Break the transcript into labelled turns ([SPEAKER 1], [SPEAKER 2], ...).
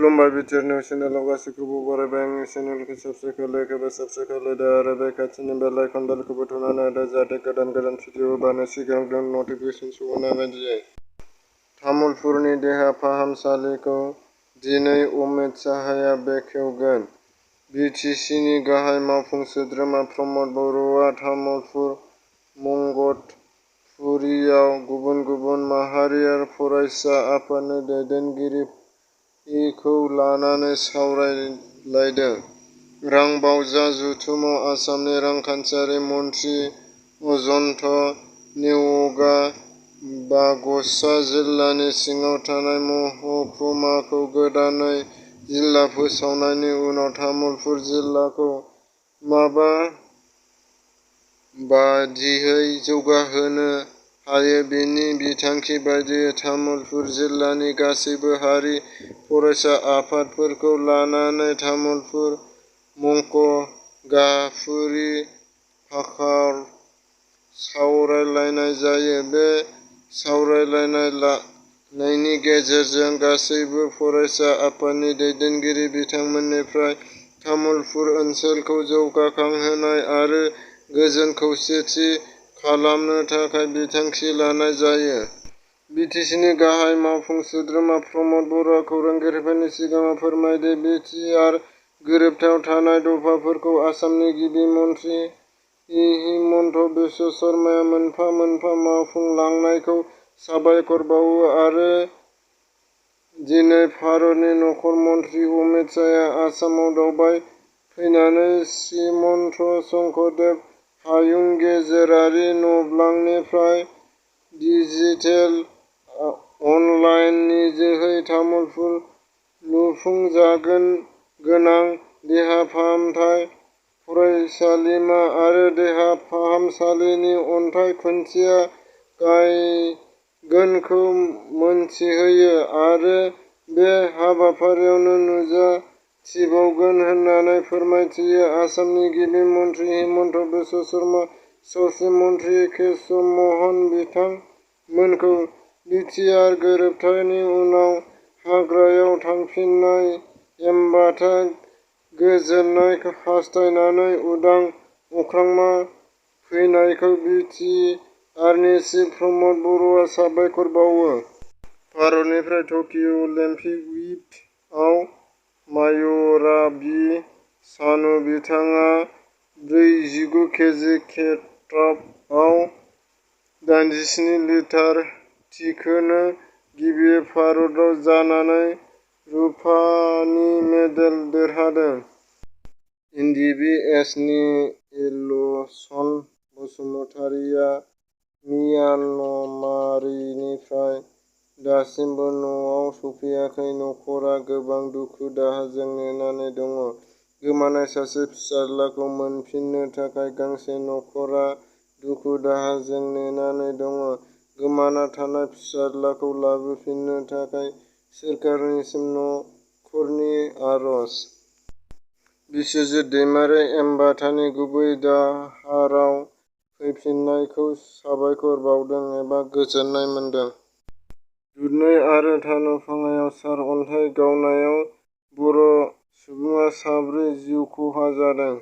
[SPEAKER 1] खुलुमबाय BTR news चेनेलाव गासैखौबो बरायबाय। आंनि चेनेलखौ साबस्क्राइब एबा साबस्क्राइब खालामदो आरो बे खाथिनि बेल आइकन बेलखौबो थुनानै होदो जाहाथे गोदान भिडिअ होबानो सिगां नटिफिकेसन सौहैनाय बायदियै। तामुलपुरनि देहा फाहामसालिखौ दिनै अमित शाहआ बेखेवगोन। बिटिसिनि गाहाय मावफुं सोद्रोमा प्रमद बर'आ तामुलपुर मंगतपुरियाव गुबुन माहारियारि फरायसा आफादनि दैदेनगिरिखौ लानानै सावरायलायदों। रांबावजा जथुमाव आसामनि रांखान्थियारि मन्थ्रि अनन्त नेउगा बागसा जिल्लानि सिङाव थानाय महकुमाखौ गोदानै जिल्ला फोसावनायनि उनाव तामुलपुर जिल्लाखौ माबा बायदियै जौगाहोनो हायो बेनि बिथांखि बायदियै तामुलपुर जिल्लानि गासैबो हारि फरायसा आफादफोरखौ लानानै तामुलपुर मंगतपुरि भाषायाव सावरायलायनाय जायो। बे सावरायलायनायनि गेजेरजों गासैबो फरायसा आफादनि दैदेनगिरि बिथांमोननिफ्राय तामुलपुर ओनसोलखौ जौगाखांहोनाय आरो गोजोन खौसेथि खालामनो थाखाय बिथांखि लानाय जायो। बिटिसिनि गाहाय मावफुं सोद्रोमा प्रमद बर'आ खौरांगिरिफोरनि सिगाङाव फोरमायदि बि टि आर गोरोबथायाव थानाय दफाफोरखौ आसामनि गिबि मन्थ्रि हिमन्त बिश्व शर्माया मोनफा मोनफा मावफुंलांनायखौ साबायखर बावो आरो दिनै भारतनि नखर मन्थ्रि अमित शाहआ आसामाव दावबायफैनानै श्रीमन्त शंकरदेव हायुं गेजेरारि नब्लांनिफ्राय डिजिटेल अनलाइननि जोहै तामुलपुर लुफुंजानो गोनां देहा फाहामथाय फरायसालिमा आरो देहा फाहामसालिनि अन्थाइ खुन्थिया गायगोनखौ मिन्थिहोयो आरो बे हाबाफारियाव नुजाथिबावगोन होननानै फोरमायथियो। आसामनि गिबि मन्थ्रि हिमन्त बिश्व शर्मा सावस्रि मन्थ्रि केशव महन बिथांमोनखौ बि टि आर गोरोबथानि उनाव हाग्रायाव थांफिननाय एमबाथा गोजोननाय हास्थायनानै उदां अख्रांमा फैनायखौ बि टि आरनि चिफ प्रमद बर'आ साबायखर बावो। भारतनिफ्राय टकिय' अलिम्पिक उइकआव मायुराभि चानु बिथाङा 49 केजि खेताबआव 87 लिटार थिखोनो गिबि भारतीय जानानै रुपानि मेडेल देरहादों। एन डि बि एसनि एलसन बसुमतारीआ म्यानमारनिफ्राय दासिमबो न'आव सफैयाखै। नखरा गोबां दुखु दाहाजों नेनानै दङ। गोमानाय सासे फिसाज्लाखौ मोनफिननो थाखाय गांसे नखरा दुखु दाहाजों नेनानै दङ। गोमाना थानाय फिसाज्लाखौ लाबोफिननो थाखाय सोरखारनिसिम नखरनि आरज। बिस्वजित दैमारिया एमबाटानि गुबै दाहाराव फैफिन्नायखौ साबायखर बावदों एबा गोजोननाय मोनदों। दुधनै आरो तानुपाङायाव सार अन्थाइ गावनायाव बर' सुबुं साब्रै जिउ खहा जादों।